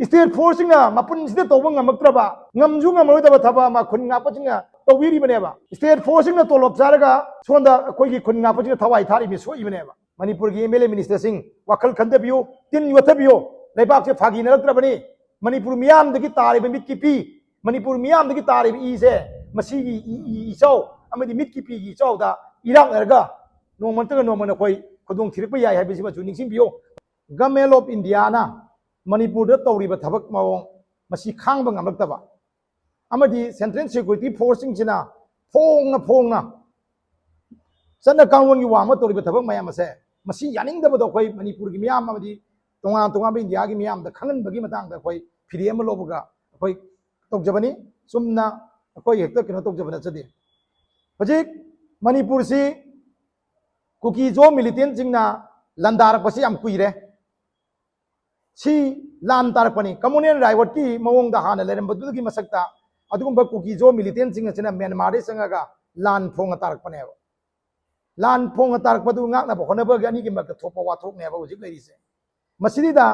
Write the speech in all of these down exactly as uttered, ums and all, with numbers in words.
State ꯐꯣꯔꯁꯁꯤꯡꯅ ꯃꯄꯨꯟꯁꯤꯗ ꯇꯧꯕ ꯉꯝꯃꯛꯇ꯭ꯔꯕ, ꯉꯝꯁꯨ ꯉꯝꯃꯔꯣꯏꯗꯕ ꯊꯕꯛ ꯑꯃ ꯈꯨꯟ ꯉꯥꯛꯄꯁꯤꯡꯅ ꯇꯧꯕꯤꯔꯤꯕꯅꯦꯕ꯫ ꯁ꯭ꯇꯦꯠ ꯐꯣꯔꯁꯁꯤꯡꯅ ꯇꯣꯂꯣꯞ ꯆꯥꯔꯒ ꯁꯣꯝꯗ ꯑꯩꯈꯣꯏꯒꯤ ꯈꯨꯟ ꯉꯥꯛꯄꯁꯤꯡꯅ ꯊꯋꯥꯏ ꯊꯥꯔꯤꯕꯅꯤ, ꯁꯣꯛꯏꯕꯅꯦꯕ꯫ ꯃꯅꯤꯄꯨꯔꯒꯤ ꯑꯦꯝ ꯑꯦꯜ ꯑꯦ ꯃꯤꯅꯤꯁꯇꯔꯁꯤꯡ, ꯋꯥꯈꯜ ꯈꯟꯊꯕꯤꯌꯨ, ꯇꯤꯟ ꯌꯣꯠꯊꯕꯤꯌꯨ꯫ ꯂꯩꯕꯥꯛꯁꯦ ꯐꯥꯒꯤ ꯅꯠꯇ꯭ꯔꯕꯅꯤ꯫ ꯃꯅꯤꯄꯨꯔ ꯃꯤꯌꯥꯝꯗꯒꯤ ꯇꯥꯔꯤꯕ ꯃꯤꯠꯀꯤ ꯄꯤ, ꯃꯅꯤꯄꯨꯔ ꯃꯤꯌꯥꯝꯗꯒꯤ ꯇꯥꯔꯤꯕ ꯏꯁꯦ, ꯃꯁꯤꯒꯤ ꯏ, ꯏ, ꯏꯆꯥꯎ ꯑꯃꯗꯤ ꯃꯤꯠꯀꯤ ꯄꯤꯒꯤ ꯏꯆꯥꯎꯗ ꯏꯔꯥꯛꯅꯔꯒ ꯅꯣꯡꯃ ꯅꯠꯇ꯭ꯔꯒ ꯅꯣꯡꯃ ꯅꯈꯣꯏ ꯈꯨꯗꯣꯡ ꯊꯤꯔꯛꯄ ꯌꯥꯏ ꯍꯥꯏꯕꯁꯤꯃꯁꯨ ꯅꯤꯡꯁꯤꯡꯕꯤꯌꯨ꯫ Government of India ꯅ ꯃꯅꯤꯄꯨꯔꯗ ꯇꯧꯔꯤꯕ ꯊꯕꯛ ꯃꯑꯣꯡ ꯃꯁꯤ ꯈꯥꯡꯕ ꯉꯝꯂꯛꯇꯕ, ꯑꯃꯗꯤ Central Security Force ꯁꯤꯡꯁꯤꯅ ꯐꯣꯡꯅ ꯐꯣꯡꯅ ꯆꯠꯅ ꯀꯥꯡꯂꯣꯟꯒꯤ ꯋꯥꯡꯃ ꯇꯧꯔꯤꯕ ꯊꯕꯛ ꯃꯌꯥꯝ ꯑꯁꯦ, ꯃꯁꯤ ꯌꯥꯅꯤꯡꯗꯕꯗꯣ ꯑꯩꯈꯣꯏ ꯃꯅꯤꯄꯨꯔꯒꯤ ꯃꯤꯌꯥꯝ ꯑꯃꯗꯤ ꯇꯣꯉꯥꯟ ꯇꯣꯉꯥꯟꯕ ꯏꯟꯗꯤꯌꯥꯒꯤ ꯃꯤꯌꯥꯝꯗ ꯈꯪꯍꯟꯕꯒꯤ ꯃꯇꯥꯡꯗ ꯑꯩꯈꯣꯏ ꯐꯤꯔꯦꯞ ꯑꯃ ꯂꯧꯕꯒ ꯑꯩꯈꯣꯏ ꯇꯧꯖꯕꯅꯤ꯫ ꯆꯨꯝꯅ ꯑꯩꯈꯣꯏ ꯍꯦꯛꯇ ꯀꯩꯅꯣ ꯇꯧꯖꯕ ꯅꯠꯆꯗꯦ꯫ ꯍꯧꯖꯤꯛ ꯃꯅꯤꯄꯨꯔꯁꯤ ꯀꯨꯀꯤ ꯖꯣ ꯃꯤꯂꯤꯇꯦꯟꯁꯤꯡꯅ ꯂꯥꯟꯗꯥꯔꯛꯄꯁꯤ ꯌꯥꯝ ꯀꯨꯏꯔꯦ꯫ ꯁꯤ ꯂꯥꯟ ꯇꯥꯔꯛꯄꯅꯤ꯫ ꯀꯃꯨꯅꯦꯜ ꯔꯥꯏꯋꯠꯀꯤ ꯃꯑꯣꯡꯗ ꯍꯥꯟꯅ ꯂꯩꯔꯝꯕꯗꯨꯒꯤ ꯃꯁꯛꯇ ꯑꯗꯨꯒꯨꯝꯕ ꯀꯨꯀꯤ ꯖꯣ ꯃꯤꯂꯤꯇꯦꯟꯁꯤꯡ ꯑꯁꯤꯅ ꯃ꯭ꯌꯥꯟꯃꯥꯔꯗ ꯆꯪꯉꯒ ꯂꯥꯟ ꯐꯣꯡꯅ ꯇꯥꯔꯛꯄꯅꯦꯕ꯫ ꯂꯥꯟ ꯐꯣꯡꯅ ꯇꯥꯔꯛꯄꯗꯨ ꯉꯥꯛꯅꯕ ꯍꯣꯠꯅꯕꯒꯤ ꯑꯅꯤꯒꯤ ꯃꯔꯛꯇ ꯊꯣꯛꯄ ꯋꯥꯊꯣꯛꯅꯦꯕ ꯍꯧꯖꯤꯛ ꯂꯩꯔꯤꯁꯦ꯫ ꯃꯁꯤꯗ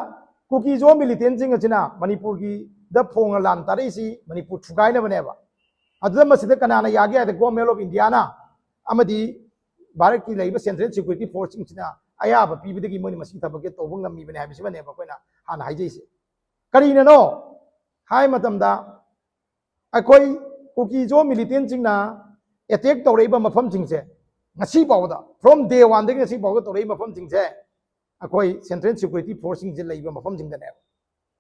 ꯀꯨꯀꯤ ꯖꯣ ꯃꯤꯂꯤꯇꯦꯟꯁꯤꯡ ꯑꯁꯤꯅ ꯃꯅꯤꯄꯨꯔꯒꯤꯗ ꯐꯣꯡꯅ ꯂꯥꯟ ꯇꯥꯔꯛꯏꯁꯤ ꯃꯅꯤꯄꯨꯔ ꯊꯨꯒꯥꯏꯅꯕꯅꯦꯕ꯫ ꯑꯗꯨꯗ ꯃꯁꯤꯗ ꯀꯅꯥꯅ ꯌꯥꯒꯦ ꯍꯥꯏꯗ Government of India ꯅ ꯑꯃꯗꯤ ꯚꯥꯔꯠꯀꯤ ꯂꯩꯔꯤꯕ Central Security Force ꯁꯤꯡꯁꯤꯅ ꯑꯌꯥꯕ ꯄꯤꯕꯗꯒꯤ ꯃꯣꯏꯅ ꯃꯁꯤꯒꯤ ꯊꯕꯛꯁꯦ ꯇꯧꯕ ꯉꯝꯃꯤꯕꯅꯦ ꯍꯥꯏꯕꯁꯤꯃꯅꯦꯕ ꯑꯩꯈꯣꯏꯅ ꯍꯥꯟꯅ ꯍꯥꯏꯖꯩꯁꯦ꯫ ꯀꯔꯤꯅꯅꯣ ꯍꯥꯏ ꯃꯇꯝꯗ ꯑꯩꯈꯣꯏ ꯀꯨꯀꯤ ꯖꯣ ꯃꯤꯂꯤꯇꯦꯟꯁꯤꯡꯅ ꯑꯦꯇꯦꯛ ꯇꯧꯔꯛꯏꯕ ꯃꯐꯝꯁꯤꯡꯁꯦ ꯉꯁꯤ ꯐꯥꯎꯕꯗ, from day one ꯗꯒꯤ ꯉꯁꯤ ꯐꯥꯎꯕ ꯇꯧꯔꯛꯏꯕ ꯃꯐꯝꯁꯤꯡꯁꯦ ꯑꯩꯈꯣꯏ Central Security Force ꯁꯤꯡꯁꯦ ꯂꯩꯕ ꯃꯐꯝꯁꯤꯡꯗꯅꯦꯕ꯫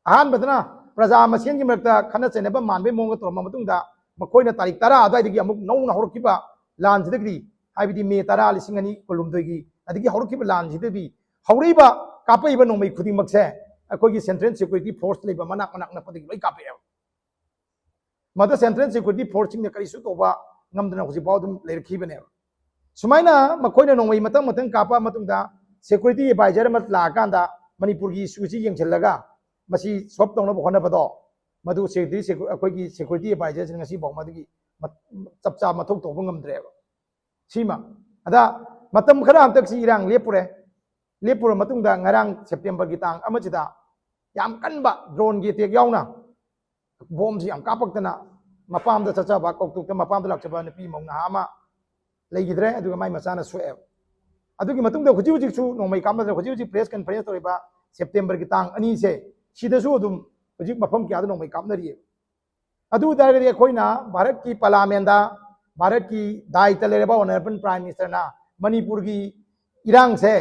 ꯑꯍꯥꯟꯕꯗꯅ ꯄ꯭ꯔꯖꯥ ꯃꯁꯦꯟꯒꯤ ꯃꯔꯛꯇ ꯈꯠꯅ ꯆꯩꯅꯕ ꯃꯥꯟꯕꯒꯤ ꯃꯑꯣꯡꯗ ꯇꯧꯔꯝꯕ ꯃꯇꯨꯡꯗ ꯃꯈꯣꯏꯅ ꯇꯥꯔꯤꯛ ꯇꯔꯥ ꯑꯗꯨꯋꯥꯏꯗꯒꯤ ꯑꯃꯨꯛ ꯅꯧꯅ ꯍꯧꯔꯛꯈꯤꯕ ꯂꯥꯟꯁꯤꯗꯒꯤꯗꯤ, ꯍꯥꯏꯕꯗꯤ ꯃꯦ ꯇꯔꯥ, ꯂꯤꯁꯤꯡ ꯑꯅꯤ ꯀꯨꯟꯍꯨꯝꯗꯣꯏꯒꯤ ꯑꯗꯒꯤ ꯍꯧꯔꯛꯈꯤꯕ ꯂꯥꯟꯁꯤꯗꯒꯤ ꯍꯧꯔꯛꯏꯕ ꯀꯥꯞꯄꯛꯏꯕ ꯅꯣꯡꯃꯩ ꯈꯨꯗꯤꯡꯃꯛꯁꯦ ꯑꯩꯈꯣꯏꯒꯤ Central Security Force ꯂꯩꯕ ꯃꯅꯥꯛ ꯃꯅꯥꯛ ꯅꯛꯄꯗꯒꯤ ꯂꯣꯏ ꯀꯥꯞꯄꯛꯑꯦꯕ꯫ ꯃꯗꯨ Central Security Force ꯁꯤꯡꯅ ꯀꯔꯤꯁꯨ ꯇꯧꯕ ꯉꯝꯗꯅ ꯍꯧꯖꯤꯛꯐꯥꯎ ꯑꯗꯨꯝ ꯂꯩꯔꯛꯈꯤꯕꯅꯦꯕ꯫ ꯁꯨꯃꯥꯏꯅ ꯃꯈꯣꯏꯅ ꯅꯣꯡꯃꯩ ꯃꯊꯪ ꯃꯊꯪ ꯀꯥꯞꯄ ꯃꯇꯨꯡꯗ security advisor ꯑꯃ ꯂꯥꯛꯑꯀꯥꯟꯗ ꯃꯅꯤꯄꯨꯔꯒꯤ issue ꯁꯤ ꯌꯦꯡꯁꯤꯜꯂꯒ ꯃꯁꯤ solve ꯇꯧꯅꯕ ꯍꯣꯠꯅꯕꯗꯣ, ꯃꯗꯨ security, ꯑꯩꯈꯣꯏꯒꯤ security advisor ꯁꯤꯅ ꯉꯁꯤ ꯐꯥꯎ ꯃꯗꯨꯒꯤ ꯃ-, ꯆꯞ ꯆꯥꯕ ꯃꯊꯧ ꯇꯧꯕ ꯉꯝꯗ꯭ꯔꯦꯕ꯫ ꯁꯤꯃ꯫ ꯑꯗ ꯃꯇꯝ ꯈꯔ ꯍꯟꯗꯛꯁꯤ ꯏꯔꯥꯡ ꯂꯦꯞꯄꯨꯔꯦ꯫ ꯂꯦꯞꯄꯨꯔ ꯃꯇꯨꯡꯗ ꯉꯔꯥꯡ September ꯒꯤ ꯇꯥꯡ ꯑꯃꯁꯤꯗ ꯌꯥꯝ ꯀꯟꯕ drone ꯒꯤ attack ꯌꯥꯎꯅ ꯕꯣꯝꯁꯤ ꯌꯥꯝ ꯀꯥꯞꯄꯛꯇꯅ ꯃꯄꯥꯝꯗ ꯆꯠꯆꯕ, ꯀꯧꯇꯨꯛꯇ ꯃꯄꯥꯝꯗ ꯂꯥꯛꯆꯕ ꯅꯨꯄꯤ ꯃꯧ ꯅꯍꯥ ꯑꯃ ꯂꯩꯈꯤꯗ꯭ꯔꯦ, ꯑꯗꯨꯒ ꯃꯥꯏ ꯃꯆꯥꯅ ꯁꯣꯛꯑꯦꯕ꯫ ꯑꯗꯨꯒꯤ ꯃꯇꯨꯡꯗ ꯍꯧꯖꯤꯛ ꯍꯧꯖꯤꯛꯁꯨ ꯅꯣꯡꯃꯩ ꯀꯥꯞꯅꯗꯅ ꯍꯧꯖꯤꯛ ꯍꯧꯖꯤꯛ press conference ꯇꯧꯔꯤꯕ September ꯒꯤ ꯇꯥꯡ ꯑꯅꯤꯁꯦ, ꯁꯤꯗꯁꯨ ꯑꯗꯨꯝ ꯍꯧꯖꯤꯛ ꯃꯐꯝ ꯀꯌꯥꯗ ꯅꯣꯡꯃꯩ ꯀꯥꯞꯅꯔꯤꯑꯕ꯫ ꯑꯗꯨ ꯑꯣꯏ ꯇꯥꯔꯒꯗꯤ ꯑꯩꯈꯣꯏꯅ ꯚꯥꯔꯠꯀꯤ parliament ꯗ ꯚꯥꯔꯠꯀꯤ ꯗꯥꯏꯇ ꯂꯩꯔꯕ honourable prime minister ꯅ ꯃꯅꯤꯄꯨꯔꯒꯤ ꯏꯔꯥꯡꯁꯦ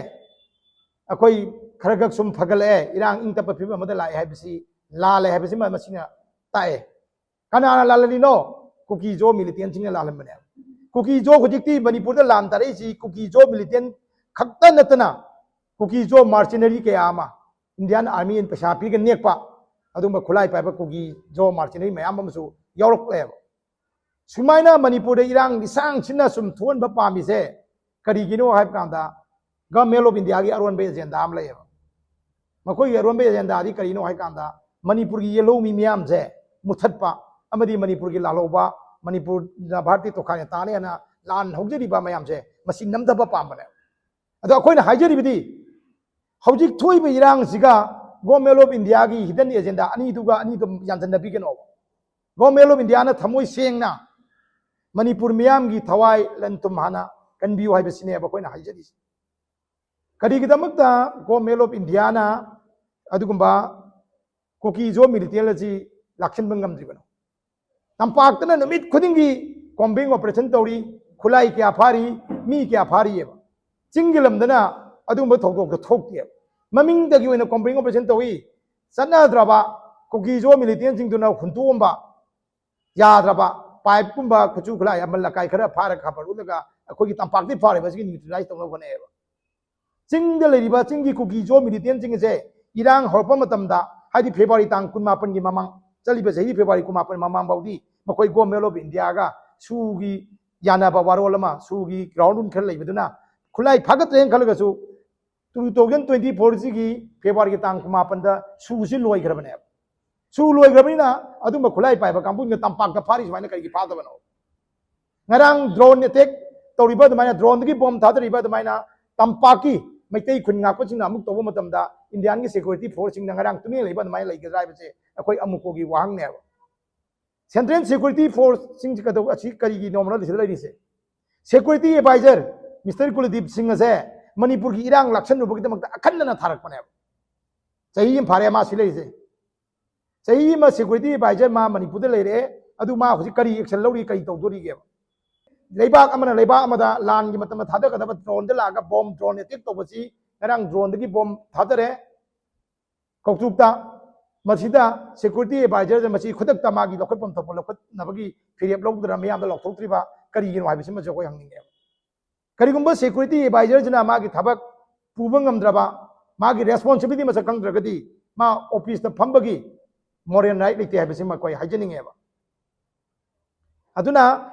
ꯑꯩꯈꯣꯏ ꯈꯔ ꯈꯛ ꯁꯨꯝ ꯐꯒꯠꯂꯛꯑꯦ, ꯏꯔꯥꯡ ꯏꯪ ꯇꯞꯄ ꯐꯤꯕꯝ ꯑꯃꯗ ꯂꯥꯛꯑꯦ ꯍꯥꯏꯕꯁꯤ ꯂꯥꯜꯂꯦ ꯍꯥꯏꯕꯁꯤꯃ ꯃꯁꯤꯅ ꯇꯥꯛꯑꯦ꯫ ꯀꯅꯥꯅ ꯂꯥꯜꯍꯜꯂꯤꯅꯣ? ꯀꯨꯀꯤ ꯖꯣ militant ꯁꯤꯡꯅ ꯂꯥꯜꯍꯟꯕꯅꯦ꯫ ꯀꯨꯀꯤ ꯖꯣ ꯍꯧꯖꯤꯛꯇꯤ ꯃꯅꯤꯄꯨꯔꯗ ꯂꯥꯟ ꯇꯥꯔꯛꯏꯁꯤ ꯀꯨꯀꯤ ꯖꯣ militant ꯈꯛꯇ ꯅꯠꯇꯅ ꯀꯨꯀꯤ ꯖꯣ mercenary ꯀꯌꯥ ꯑꯃ Indian army ꯅ ꯄꯩꯁꯥ ꯄꯤꯔꯒ ꯅꯦꯛꯄ ꯑꯗꯨꯒꯨꯝꯕ ꯈꯨꯠꯂꯥꯏ ꯄꯥꯏꯕ ꯀꯨꯀꯤ ꯖꯣ mercenary ꯃꯌꯥꯝ ꯑꯃꯁꯨ ꯌꯥꯎꯔꯛꯂꯦꯕ꯫ ꯁꯨꯃꯥꯏꯅ ꯃꯅꯤꯄꯨꯔꯗ ꯏꯔꯥꯡ ꯂꯤꯁꯥꯡ ꯁꯤꯟꯅ ꯁꯨꯝ ꯊꯣꯛꯍꯟꯕ ꯄꯥꯝꯃꯤꯁꯦ ꯀꯔꯤꯒꯤꯅꯣ ꯍꯥꯏꯕ ꯀꯥꯟꯗ Government of India ꯒꯤ ꯑꯔꯣꯟꯕ agenda ꯑꯃ ꯂꯩꯌꯦꯕ꯫ ꯃꯈꯣꯏꯒꯤ ꯑꯔꯣꯟꯕ agenda ꯗꯤ ꯀꯔꯤꯅꯣ ꯍꯥꯏ ꯀꯥꯟꯗ ꯃꯅꯤꯄꯨꯔꯒꯤ ꯌꯦꯜꯍꯧꯃꯤ ꯃꯤꯌꯥꯝꯁꯦ ꯃꯨꯊꯠꯄ ꯑꯃꯗꯤ ꯃꯅꯤꯄꯨꯔꯒꯤ ꯂꯥꯜꯍꯧꯕ, ꯃꯅꯤꯄꯨꯔꯗ ꯚꯥꯔꯠꯇꯤ ꯇꯣꯈꯥꯏꯅ ꯇꯥꯅꯤ ꯍꯥꯏꯅ ꯂꯥꯟ ꯍꯧꯖꯔꯤꯕ ꯃꯌꯥꯝꯁꯦ ꯃꯁꯤ ꯅꯝꯊꯕ ꯄꯥꯝꯕꯅꯦ꯫ ꯑꯗꯣ ꯑꯩꯈꯣꯏꯅ ꯍꯥꯏꯖꯔꯤꯕꯗꯤ ꯍꯧꯖꯤꯛ ꯊꯣꯛꯏꯕ ꯏꯔꯥꯡꯁꯤꯒ Government of India ꯒꯤ hidden agenda ꯑꯅꯤꯗꯨꯒ ꯑꯅꯤꯗꯨ ꯌꯥꯟꯁꯤꯟꯅꯕꯤꯒꯅꯣ꯫ Government of India ꯅ ꯊꯃꯣꯏ ꯁꯦꯡꯅ ꯃꯅꯤꯄꯨꯔ ꯃꯤꯌꯥꯝꯒꯤ ꯊꯋꯥꯏ ꯂꯟ ꯊꯨꯝ ꯍꯥꯟꯅ ꯀꯟꯕꯤꯌꯨ ꯍꯥꯏꯕꯁꯤꯅꯦꯕ ꯑꯩꯈꯣꯏꯅ ꯍꯥꯏꯖꯔꯤꯁꯦ꯫ ꯀꯔꯤꯒꯤꯗꯃꯛꯇ Government of India ꯅ ꯑꯗꯨꯒꯨꯝꯕ ꯀꯨꯀꯤ ꯖꯣ militant ꯑꯁꯤ ꯂꯥꯛꯁꯤꯟꯕ ꯉꯝꯗ꯭ꯔꯤꯕꯅꯣ? ꯇꯝꯄꯥꯛꯇꯅ ꯅꯨꯃꯤꯠ ꯈꯨꯗꯤꯡꯒꯤ combing operation ꯇꯧꯔꯤ, ꯈꯨꯠꯂꯥꯏ ꯀꯌꯥ ꯐꯥꯔꯤ, ꯃꯤ ꯀꯌꯥ ꯐꯥꯔꯤꯑꯕ꯫ ꯆꯤꯡꯒꯤ ꯂꯝꯗꯅ ꯑꯗꯨꯒꯨꯝꯕ ꯊꯧꯗꯣꯛꯇꯣ ꯊꯣꯛꯇꯦꯕ꯫ ꯃꯃꯤꯡꯗꯒꯤ ꯑꯣꯏꯅ combing operation ꯇꯧꯏ, ꯆꯠꯅꯗ꯭ꯔꯕ ꯀꯨꯀꯤ ꯖꯣ militant ꯁꯤꯡꯗꯨꯅ ꯍꯨꯟꯇꯣꯛꯑꯝꯕ ꯌꯥꯗ꯭ꯔꯕ pipe ꯀꯨꯝꯕ ꯈꯨꯠꯁꯨ ꯈꯨꯠꯂꯥꯏ ꯑꯃꯜ ꯑꯀꯥꯏ ꯈꯔ ꯐꯥꯔꯒ ꯈꯕꯔ ꯎꯠꯂꯒ ꯑꯩꯈꯣꯏꯒꯤ ꯇꯝꯄꯥꯛꯇꯒꯤ ꯐꯥꯔꯤꯕꯁꯤꯒꯤ neutralize ꯇꯧꯅꯕ ꯍꯣꯠꯅꯩꯌꯦꯕ꯫ ꯆꯤꯡꯗ ꯂꯩꯔꯤꯕ ꯆꯤꯡꯒꯤ ꯀꯨꯀꯤ ꯖꯣ militant ꯁꯤꯡ ꯑꯁꯦ ꯏꯔꯥꯡ ꯍꯧꯔꯛꯄ ꯃꯇꯝꯗ, ꯍꯥꯏꯗꯤ February ꯇꯥꯡ ꯀꯨꯟꯃꯥꯄꯟꯒꯤ ꯃꯃꯥꯡ, ꯆꯠꯂꯤꯕ ꯆꯍꯤ February ꯀꯨꯟꯃꯥꯄꯟ ꯃꯃꯥꯡ ꯐꯥꯎꯗꯤ ꯃꯈꯣꯏ Government of India ꯒ ꯁꯨꯒꯤ ꯌꯥꯅꯕ ꯋꯥꯔꯣꯜ ꯑꯃ, ꯁꯨꯒꯤ ground rule ꯈꯔ ꯂꯩꯕꯗꯨꯅ ꯈꯨꯠꯂꯥꯏ ꯐꯥꯒꯠꯇ꯭ꯔꯦꯅ ꯈꯜꯂꯒꯁꯨ two thousand twenty four ꯁꯤꯒꯤ February ꯒꯤ ꯇꯥꯡ ꯀꯨꯟꯃꯥꯄꯟꯗ ꯁꯨꯁꯤ ꯂꯣꯏꯈ꯭ꯔꯕꯅꯦꯕ꯫ ꯁꯨ ꯂꯣꯏꯈ꯭ꯔꯕꯅꯤꯅ ꯑꯗꯨꯝꯕ ꯈꯨꯠꯂꯥꯏ ꯄꯥꯏꯕ ꯀꯥꯡꯕꯨꯅ ꯇꯝꯄꯥꯛꯇ ꯐꯥꯔꯤ ꯁꯨꯃꯥꯏꯅ ꯀꯔꯤꯒꯤ ꯐꯥꯗꯕꯅꯣ? ꯉꯔꯥꯡ drone attack ꯇꯧꯔꯤꯕ ꯑꯗꯨꯃꯥꯏꯅ, drone ꯗꯒꯤ bomb ꯊꯥꯗꯔꯤꯕ ꯑꯗꯨꯃꯥꯏꯅ ꯇꯝꯄꯥꯛꯀꯤ ꯃꯩꯇꯩ ꯈꯨꯟ ꯉꯥꯛꯄꯁꯤꯡꯅ ꯑꯃꯨꯛ ꯇꯧꯕ ꯃꯇꯝꯗ ꯏꯟꯗꯤꯌꯥꯟꯒꯤ ꯁꯦꯀ꯭ꯌꯨꯔꯤꯇꯤ ꯐꯣꯔꯁꯁꯤꯡꯅ ꯉꯔꯥꯡ ꯇꯨꯃꯤꯟꯅ ꯂꯩꯕ ꯑꯗꯨꯃꯥꯏꯅ ꯂꯩꯒꯗ꯭ꯔꯥ ꯍꯥꯏꯕꯁꯦ ꯑꯩꯈꯣꯏ ꯑꯃꯨꯛꯀꯣꯒꯤ ꯋꯥꯍꯪꯅꯦꯕ꯫ ꯁꯦꯟꯇ꯭ꯔꯦꯜ ꯁꯦꯀ꯭ꯌꯨꯔꯤꯇꯤ ꯐꯣꯔꯁꯁꯤꯡꯁꯤ ꯀꯩꯗꯧ ꯑꯁꯤ ꯀꯔꯤꯒꯤꯅꯣ ꯁꯤꯗ ꯂꯩꯔꯤꯁꯦ? ꯁꯦꯀ꯭ꯌꯨꯔꯤꯇꯤ ꯑꯦꯗꯚꯥꯏꯖꯔ ꯃꯤꯁꯇꯔ ꯀꯨꯂꯗꯤꯞ ꯁꯤꯡ ꯑꯁꯦ ꯃꯅꯤꯄꯨꯔꯒꯤ ꯏꯔꯥꯡ ꯂꯥꯛꯁꯟꯅꯕꯒꯤꯗꯃꯛꯇ ꯑꯈꯟꯅꯅ ꯊꯥꯔꯛꯄꯅꯦꯕ꯫ ꯆꯍꯤ ꯑꯃ ꯐꯥꯔꯦ ꯃꯥ ꯁꯤ ꯂꯩꯔꯤꯁꯦ꯫ ꯆꯍꯤ ꯑꯃ ꯁꯦꯀ꯭ꯌꯨꯔꯤꯇꯤ ꯑꯦꯗꯚꯥꯏꯖꯔ ꯃꯥ ꯃꯅꯤꯄꯨꯔꯗ ꯂꯩꯔꯦ꯫ ꯑꯗꯨ ꯃꯥ ꯍꯧꯖꯤꯛ ꯀꯔꯤ ꯑꯦꯛꯁꯟ ꯂꯧꯔꯤ, ꯀꯔꯤ ꯇꯧꯗꯣꯔꯤꯒꯦꯕ? ꯂꯩꯕꯥꯛ ꯑꯃꯅ ꯂꯩꯕꯥꯛ ꯑꯃꯗ ꯂꯥꯟꯒꯤ ꯃꯇꯝꯗ ꯊꯥꯗꯒꯗꯕ ꯗ꯭ꯔꯣꯟꯗ ꯂꯥꯛꯑꯒ ꯕꯣꯝ ꯗ꯭ꯔꯣꯟ ꯑꯦꯇꯦꯛ ꯇꯧꯕꯁꯤ, ꯉꯔꯥꯡ ꯗ꯭ꯔꯣꯟꯗꯒꯤ ꯕꯣꯝ ꯊꯥꯗꯔꯦ ꯀꯧꯇ꯭ꯔꯨꯛꯇ꯫ ꯃꯁꯤꯗ ꯁꯦꯀ꯭ꯌꯨꯔꯤꯇꯤ ꯑꯦꯗꯚꯥꯏꯖꯔ ꯃꯁꯤ ꯈꯨꯗꯛꯇ ꯃꯥꯒꯤ ꯂꯧꯈꯠꯐꯝ ꯊꯣꯛꯄ ꯂꯧꯈꯠꯅꯕꯒꯤ ꯐꯤꯔꯦꯞ ꯂꯧꯗꯨꯅ ꯃꯤꯌꯥꯝꯗ ꯂꯥꯎꯊꯣꯛꯇ꯭ꯔꯤꯕ ꯀꯔꯤꯒꯤꯅꯣ ꯍꯥꯏꯕꯁꯤꯃꯁꯨ ꯑꯩꯈꯣꯏ ꯍꯪꯅꯤꯡꯉꯦꯕ꯫ ꯀꯔꯤꯒꯨꯝꯕ ꯁꯦꯀ꯭ꯌꯨꯔꯤꯇꯤ ꯑꯦꯗꯚꯥꯏꯖꯔꯁꯤꯅ ꯃꯥꯒꯤ ꯊꯕꯛ ꯄꯨꯕ ꯉꯝꯗ꯭ꯔꯕ, ꯃꯥꯒꯤ ꯔꯦꯁꯄꯣꯟꯁꯤꯕꯤꯂꯤꯇꯤ ꯃꯁꯛ ꯈꯪꯗ꯭ꯔꯒꯗꯤ ꯃꯥ ꯑꯣꯐꯤꯁꯇ ꯐꯝꯕꯒꯤ ꯃꯣꯔꯦꯜ ꯔꯥꯏꯠ ꯂꯩꯇꯦ ꯍꯥꯏꯕꯁꯤꯃ ꯑꯩꯈꯣꯏ ꯍꯥꯏꯖꯅꯤꯡꯉꯦꯕ꯫ ꯑꯗꯨꯅ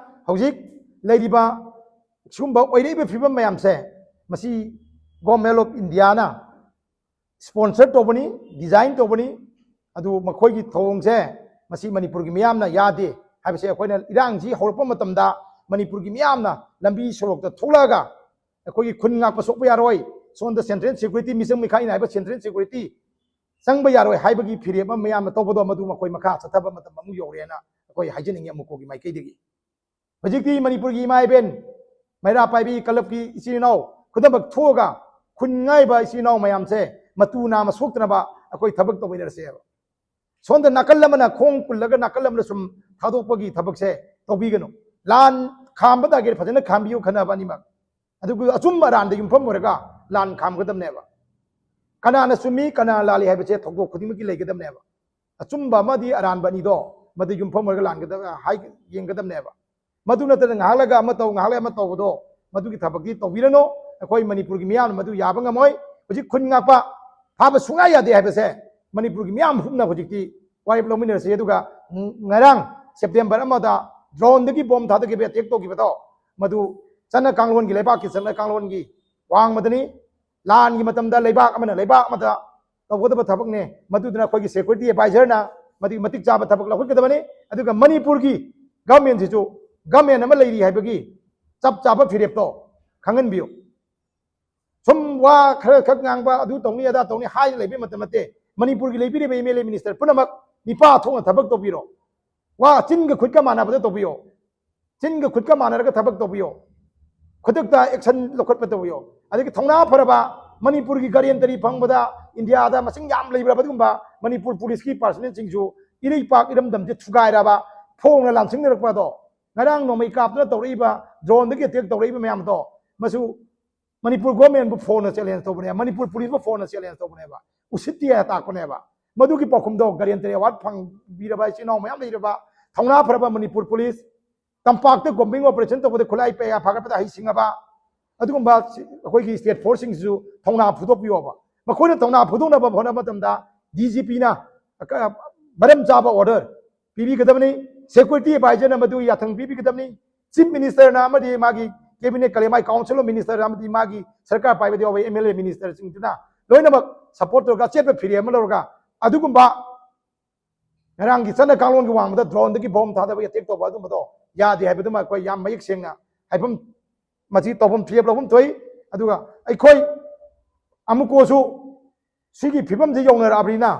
ꯍꯧꯖꯤꯛ ꯂꯩꯔꯤꯕ ꯁꯤꯒꯨꯝꯕ ꯑꯣꯏꯔꯛꯏꯕ ꯐꯤꯕꯝ ꯃꯌꯥꯝꯁꯦ, ꯃꯁꯤ Government of Indiaꯅ ꯁ꯭ꯄꯣꯟꯁꯔ ꯇꯧꯕꯅꯤ, ꯗꯤꯖꯥꯏꯟ ꯇꯧꯕꯅꯤ꯫ ꯑꯗꯨ ꯃꯈꯣꯏꯒꯤ ꯊꯧꯑꯣꯡꯁꯦ ꯃꯁꯤ ꯃꯅꯤꯄꯨꯔꯒꯤ ꯃꯤꯌꯥꯝꯅ ꯌꯥꯗꯦ ꯍꯥꯏꯕꯁꯦ ꯑꯩꯈꯣꯏꯅ ꯏꯔꯥꯡꯁꯤ ꯍꯧꯔꯛꯄ ꯃꯇꯝꯗ ꯃꯅꯤꯄꯨꯔꯒꯤ ꯃꯤꯌꯥꯝꯅ ꯂꯝꯕꯤ ꯁꯣꯔꯣꯛꯇ ꯊꯣꯛꯂꯛꯑꯒ ꯑꯩꯈꯣꯏꯒꯤ ꯈꯨꯟ ꯉꯥꯛꯄ ꯁꯣꯛꯄ ꯌꯥꯔꯣꯏ, ꯁꯣꯝꯗ ꯁꯦꯟꯇ꯭ꯔꯦꯜ ꯁꯦꯀ꯭ꯌꯨꯔꯤꯇꯤ, ꯃꯤꯆꯪ ꯃꯤꯈꯥꯏꯅ ꯍꯥꯏꯕ ꯁꯦꯟꯇ꯭ꯔꯦꯜ ꯁꯦꯀ꯭ꯌꯨꯔꯤꯇꯤ ꯆꯪꯕ ꯌꯥꯔꯣꯏ ꯍꯥꯏꯕꯒꯤ ꯐꯤꯔꯦꯞ ꯑꯃ ꯃꯌꯥꯝꯅ ꯇꯧꯕꯗꯣ, ꯃꯗꯨ ꯃꯈꯣꯏ ꯃꯈꯥ ꯆꯠꯊꯕ ꯃꯇꯝ ꯑꯃꯨꯛ ꯌꯧꯔꯦꯅ ꯑꯩꯈꯣꯏ ꯍꯥꯏꯖꯅꯤꯡꯉꯤ ꯑꯃꯨꯛꯀꯣꯒꯤ ꯃꯥꯏꯀꯩꯗꯒꯤ꯫ ꯍꯧꯖꯤꯛꯇꯤ ꯃꯅꯤꯄꯨꯔꯒꯤ ꯏꯃꯥ ꯏꯕꯦꯟ, ꯃꯩꯔꯥ ꯄꯥꯏꯕꯤ ꯀꯂꯕꯀꯤ ꯏꯆꯤꯜ ꯏꯅꯥꯎ ꯈꯨꯗꯤꯡꯃꯛ ꯊꯣꯛꯑꯒ ꯈꯨꯟ ꯉꯥꯛꯏꯕ ꯏꯆꯤꯜ ꯏꯅꯥꯎ ꯃꯌꯥꯝꯁꯦ ꯃꯇꯨ ꯅꯥꯝꯃ ꯁꯣꯛꯇꯅꯕ ꯑꯩꯈꯣꯏ ꯊꯕꯛ ꯇꯧꯃꯤꯟꯅꯔꯁꯦꯕ꯫ ꯁꯣꯝꯗ ꯅꯥꯀꯜ ꯑꯃꯅ ꯈꯣꯡ ꯄꯨꯜꯂꯒ ꯅꯥꯀꯜ ꯑꯃꯗ ꯁꯨꯝ ꯊꯥꯗꯣꯛꯄꯒꯤ ꯊꯕꯛꯁꯦ ꯇꯧꯕꯤꯒꯅꯨ꯫ ꯂꯥꯟ ꯈꯥꯝꯕ ꯇꯥꯔꯒꯗꯤ ꯐꯖꯅ ꯈꯥꯝꯕꯤꯌꯨ ꯈꯟꯅꯕ ꯑꯅꯤꯃꯛ꯫ ꯑꯗꯨꯒ ꯑꯆꯨꯝꯕ ꯑꯔꯥꯟꯗ ꯌꯨꯝꯐꯝ ꯑꯣꯏꯔꯒ ꯂꯥꯟ ꯈꯥꯝꯒꯗꯕꯅꯦꯕ꯫ ꯀꯅꯥꯅ ꯆꯨꯝꯃꯤ, ꯀꯅꯥ ꯂꯥꯜꯂꯤ ꯍꯥꯏꯕꯁꯦ ꯊꯧꯗꯣꯛ ꯈꯨꯗꯤꯡꯃꯛꯀꯤ ꯂꯩꯒꯗꯕꯅꯦꯕ꯫ ꯑꯆꯨꯝꯕ ꯑꯃꯗꯤ ꯑꯔꯥꯟꯕ ꯑꯅꯤꯗꯣ ꯃꯗꯨ ꯌꯨꯝꯐꯝ ꯑꯣꯏꯔꯒ ꯂꯥꯟꯒꯗꯕ, ꯍꯥꯏ, ꯌꯦꯡꯒꯗꯕꯅꯦꯕ꯫ ꯃꯗꯨ ꯅꯠꯇꯅ ꯉꯥꯏꯍꯥꯛ ꯂꯩꯒ ꯑꯃ ꯇꯧ, ꯉꯥꯏꯍꯥꯛ ꯂꯩꯒ ꯑꯃ ꯇꯧꯕꯗꯣ, ꯃꯗꯨꯒꯤ ꯊꯕꯛꯇꯤ ꯇꯧꯕꯤꯔꯅꯨ꯫ ꯑꯩꯈꯣꯏ ꯃꯅꯤꯄꯨꯔꯒꯤ ꯃꯤꯌꯥꯝꯅ ꯃꯗꯨ ꯌꯥꯕ ꯉꯝꯃꯣꯏ꯫ ꯍꯧꯖꯤꯛ ꯈꯨꯟ ꯉꯥꯛꯄ ꯐꯥꯕ ꯁꯨꯡꯌꯥ ꯌꯥꯗꯦ ꯍꯥꯏꯕꯁꯦ ꯃꯅꯤꯄꯨꯔꯒꯤ ꯃꯤꯌꯥꯝ ꯄꯨꯝꯅ ꯍꯧꯖꯤꯛꯇꯤ ꯋꯥꯔꯦꯞ ꯂꯧꯃꯤꯟꯅꯔꯁꯤ꯫ ꯑꯗꯨꯒ ꯉꯔꯥꯡ ꯁꯦꯞꯇꯦꯝꯕꯔ ꯑꯃꯗ ꯗ꯭ꯔꯣꯟꯗꯒꯤ ꯕꯣꯝ ꯊꯥꯗꯈꯤꯕ, ꯑꯦꯇꯦꯛ ꯇꯧꯈꯤꯕꯗꯣ, ꯃꯗꯨ ꯆꯠꯅ ꯀꯥꯡꯂꯣꯟꯒꯤ, ꯂꯩꯕꯥꯛꯀꯤ ꯆꯠꯅ ꯀꯥꯡꯂꯣꯟꯒꯤ ꯋꯥꯡꯃꯗꯅꯤ꯫ ꯂꯥꯟꯒꯤ ꯃꯇꯝꯗ ꯂꯩꯕꯥꯛ ꯑꯃꯅ ꯂꯩꯕꯥꯛ ꯑꯃꯗ ꯇꯧꯒꯗꯕ ꯊꯕꯛꯅꯦ꯫ ꯃꯗꯨꯗꯨꯅ ꯑꯩꯈꯣꯏꯒꯤ ꯁꯦꯀ꯭ꯌꯨꯔꯤꯇꯤ ꯑꯦꯗꯚꯥꯏꯖꯔꯅ ꯃꯗꯨꯒꯤ ꯃꯇꯤꯛ ꯆꯥꯕ ꯊꯕꯛ ꯂꯧꯈꯠꯀꯗꯕꯅꯤ꯫ ꯑꯗꯨꯒ ꯃꯅꯤꯄꯨꯔꯒꯤ ꯒꯚꯔꯟꯃꯦꯟꯁꯤꯁꯨ ꯒꯚꯔꯟꯃꯦꯟ ꯑꯃ ꯂꯩꯔꯤ ꯍꯥꯏꯕꯒꯤ ꯆꯞ ꯆꯥꯕ ꯐꯤꯔꯦꯞꯇꯣ ꯈꯪꯍꯟꯕꯤꯌꯨ꯫ ꯁꯨꯝ ꯋꯥ ꯈꯔ ꯈꯛ ꯉꯥꯡꯕ, ꯑꯗꯨ ꯇꯧꯅꯤ ꯑꯗꯥ ꯇꯧꯅꯤ ꯍꯥꯏꯅ ꯂꯩꯕꯩ ꯃꯇꯝ ꯅꯠꯇꯦ꯫ ꯃꯅꯤꯄꯨꯔꯒꯤ ꯂꯩꯕꯤꯔꯤꯕ ꯑꯦꯝ ꯑꯦꯜ ꯑꯦ ꯃꯤꯅꯤꯁꯇꯔ ꯄꯨꯝꯅꯃꯛ ꯃꯤꯄꯥ ꯊꯣꯛꯅ ꯊꯕꯛ ꯇꯧꯕꯤꯔꯣ꯫ ꯋꯥ ꯆꯤꯟꯒ ꯈꯨꯠꯀ ꯃꯥꯟꯅꯕꯗ ꯇꯧꯕꯤꯌꯣ꯫ ꯆꯤꯟꯒ ꯈꯨꯠꯀ ꯃꯥꯟꯅꯔꯒ ꯊꯕꯛ ꯇꯧꯕꯤꯌꯣ꯫ ꯈꯨꯗꯛꯇ ꯑꯦꯛꯁꯟ ꯂꯧꯈꯠꯄ ꯇꯧꯕꯤꯌꯣ꯫ ꯑꯗꯒꯤ ꯊꯧꯅꯥ ꯐꯔꯕ, ꯃꯅꯤꯄꯨꯔꯒꯤ ꯒꯥꯔꯦꯟꯇꯔꯤ ꯐꯪꯕꯗ ꯏꯟꯗꯤꯌꯥꯗ ꯃꯁꯤꯡ ꯌꯥꯝ ꯂꯩꯕ꯭ꯔꯕ ꯑꯗꯨꯒꯨꯝꯕ ꯃꯅꯤꯄꯨꯔ ꯄꯨꯂꯤꯁꯀꯤ ꯄꯥꯔꯁꯅꯦꯜꯁꯤꯡꯁꯨ ꯏꯔꯩꯄꯥꯛ ꯏꯔꯝꯗꯝꯁꯦ ꯊꯨꯒꯥꯏꯔꯕ, ꯐꯣꯡꯅ ꯂꯥꯟꯁꯤꯡꯅꯔꯛꯄ ꯑꯗꯣ, ꯉꯔꯥꯡ ꯅꯣꯡꯃꯩ ꯀꯥꯞꯇꯅ ꯇꯧꯔꯛꯏꯕ, ꯗ꯭ꯔꯣꯟꯗꯒꯤ ꯑꯦꯇꯦꯛ ꯇꯧꯔꯛꯏꯕ ꯃꯌꯥꯝꯗꯣ, ꯃꯁꯨ ꯃꯅꯤꯄꯨꯔ ꯒꯣꯔꯃꯦꯟꯕꯨ ꯐꯣꯟꯅ ꯆꯦꯂꯦꯟꯖ ꯇꯧꯕꯅꯦ, ꯃꯅꯤꯄꯨꯔ ꯄꯨꯂꯤꯁꯄꯨ ꯐꯣꯟꯅ ꯆꯦꯂꯦꯟꯖ ꯇꯧꯕꯅꯦꯕ, ꯎꯁꯤꯠꯇꯦ ꯍꯥꯏꯅ ꯇꯥꯛꯄꯅꯦꯕ꯫ ꯃꯗꯨꯒꯤ ꯄꯥꯎꯈꯨꯝꯗꯣ ꯒꯥꯔꯦꯟꯇꯔꯤ ꯑꯦꯋꯥꯔꯗ ꯐꯪꯕꯤꯔꯕ ꯏꯆꯤꯜ ꯏꯅꯥꯎ ꯃꯌꯥꯝ ꯂꯩꯔꯕ, ꯊꯧꯅꯥ ꯐꯔꯕ ꯃꯅꯤꯄꯨꯔ ꯄꯨꯂꯤꯁ, ꯇꯝꯄꯥꯛꯇ ꯀꯣꯝꯕꯤꯡ ꯑꯣꯄꯔꯦꯁꯟ ꯇꯧꯕꯗ ꯈꯨꯠꯂꯥꯏ ꯀꯌꯥ ꯐꯥꯒꯠꯄꯗ ꯍꯩꯁꯤꯡꯉꯕ ꯑꯗꯨꯒꯨꯝꯕ ꯑꯩꯈꯣꯏꯒꯤ ꯁ꯭ꯇꯦꯠ ꯐꯣꯔꯁꯁꯤꯡꯁꯤꯁꯨ ꯊꯧꯅꯥ ꯐꯨꯗꯣꯛꯄꯤꯌꯣꯕ꯫ ꯃꯈꯣꯏꯅ ꯊꯧꯅꯥ ꯐꯨꯗꯣꯛꯅꯕ ꯍꯣꯠꯅꯕ ꯃꯇꯝꯗ ꯗꯤ ꯖꯤ ꯄꯤꯅ, ꯃꯔꯝ ꯆꯥꯕ ꯑꯣꯔꯗꯔ ꯄꯤꯕꯤꯒꯗꯕꯅꯤ꯫ ꯁꯦꯀ꯭ꯌꯨꯔꯤꯇꯤ ꯑꯦꯗꯚꯥꯏꯖꯔꯅ ꯃꯗꯨꯒꯤ ꯌꯥꯊꯪ ꯄꯤꯕꯤꯒꯗꯕꯅꯤ꯫ ꯆꯤꯐ ꯃꯤꯅꯤꯁꯇꯔꯅ ꯑꯃꯗꯤ ꯃꯥꯒꯤ ꯀꯦꯕꯤꯅꯦꯠ ꯀꯂꯦꯃꯥꯏ ꯀꯥꯎꯟꯁꯤꯜ ꯑꯣꯐ ꯃꯤꯅꯤꯁꯇꯔ ꯑꯃꯗꯤ ꯃꯥꯒꯤ ꯁꯔꯀꯥꯔ ꯄꯥꯏꯕꯗ ꯌꯥꯎꯕ ꯑꯦꯝ ꯑꯦꯜ ꯑꯦ ꯃꯤꯅꯤꯁꯇꯔꯁꯤꯡꯗꯨꯅ ꯂꯣꯏꯅꯃꯛ ꯁꯄꯣꯔꯠ ꯇꯧꯔꯒ ꯑꯆꯦꯠꯄ ꯐꯤꯔꯦꯞ ꯑꯃ ꯂꯧꯔꯒ ꯑꯗꯨꯒꯨꯝꯕ ꯉꯔꯥꯡꯒꯤ ꯆꯠꯅ ꯀꯥꯡꯂꯣꯟꯒꯤ ꯋꯥꯡꯃꯗ ꯗ꯭ꯔꯣꯟꯗꯒꯤ ꯕꯣꯝ ꯊꯥꯗꯕ ꯑꯦꯇꯦꯛ ꯇꯧꯕ ꯑꯗꯨꯝꯕꯗꯣ ꯌꯥꯗꯦ ꯍꯥꯏꯕꯗꯨꯃ ꯑꯩꯈꯣꯏ ꯌꯥꯝ ꯃꯌꯦꯛ ꯁꯦꯡꯅ ꯍꯥꯏꯐꯝ, ꯃꯁꯤ ꯇꯧꯐꯝ ꯐꯤꯔꯦꯞ ꯂꯧꯐꯝ ꯊꯣꯛꯏ꯫ ꯑꯗꯨꯒ ꯑꯩꯈꯣꯏ ꯑꯃꯨꯛꯀꯁꯨ ꯁꯤꯒꯤ ꯐꯤꯕꯝꯁꯤ ꯌꯧꯅꯔꯛꯑꯕꯅꯤꯅ